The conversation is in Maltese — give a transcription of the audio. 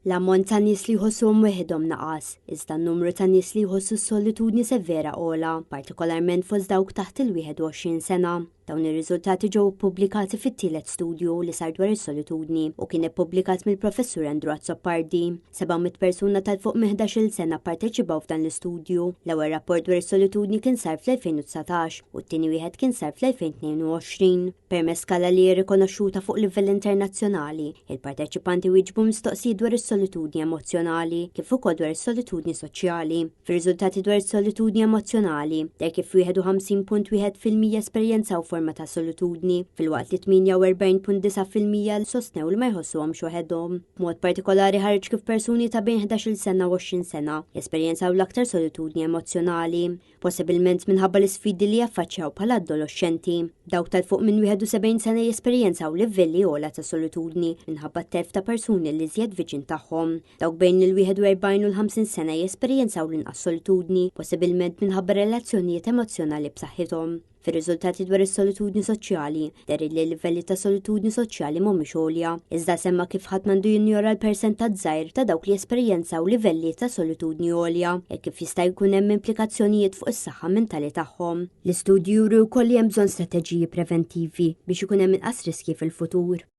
L-ammont ta' nies li jħossuhom weħidhom naqas, iżda n-numru ta' nies li jħossu s-solitudni severa ogħla, partikolarment fost dawk taħt il-21 sena. Dawn ir-riżultati ġew ippubblikati fit-tielet studju li sar dwar is-solitudni u kien ippubblikat mill-Professur Andrew Azzopardi. 700 persuna tal fuq minn 11-il sena pparteċipaw f'dan l-istudju. L-ewwel rapport dwar is-solitudni kien sar fl-2019 u t-tieni wieħed kien sar fl-2022. Permezz skala li hi rikonoxxuta fuq livell internazzjonali, il-parteċipanti wieġbu mistoqsijiet dwar is-solitudni emozzjonali kif ukoll dwar is-solitudni soċjali. Fir-riżultati dwar is-solitudni emozzjonali, deher kif 51.1% esperjenzaw forma ta' solitudni, filwaqt li 48.9% sostnew li ma jħossuhomx waħedhom. B'mod partikolari ħareġ kif persuni ta' bejn 11-il sena u 20 sena jesperjenzaw l-aktar solitudni emozzjonali, possibilment minħabba l-isfidi li jaffaċċjaw bħala adoloxxenti. Dawk tal-fuq minn 71 sena jesperjenzaw livelli ogħla ta' solitudni minħabba t-telf ta' persuni li żjed viċin tagħhom. Dawk bejn il-41 u l-50 sena jesperjenzaw l-inqas solitudni, possibilment minħabba relazzjonijiet emozzjonali b'saħħithom. Fir-riżultati dwar is-solitudni soċjali, deher li l-livelli ta' solitudni soċjali mhumiex għolja, iżda semma kif ħadd m'għandu jinjora l-persentaġġ żgħir ta' dawk li jesperjenzaw livelli ta' solitudni għolja, hekk kif jista' jkun hemm implikazzjonijiet fuq is-saħħa mentali tagħhom. L-istudju juri wkoll li hemm bżonn strateġiji preventivi biex ikun hemm inqas riskji fil-futur.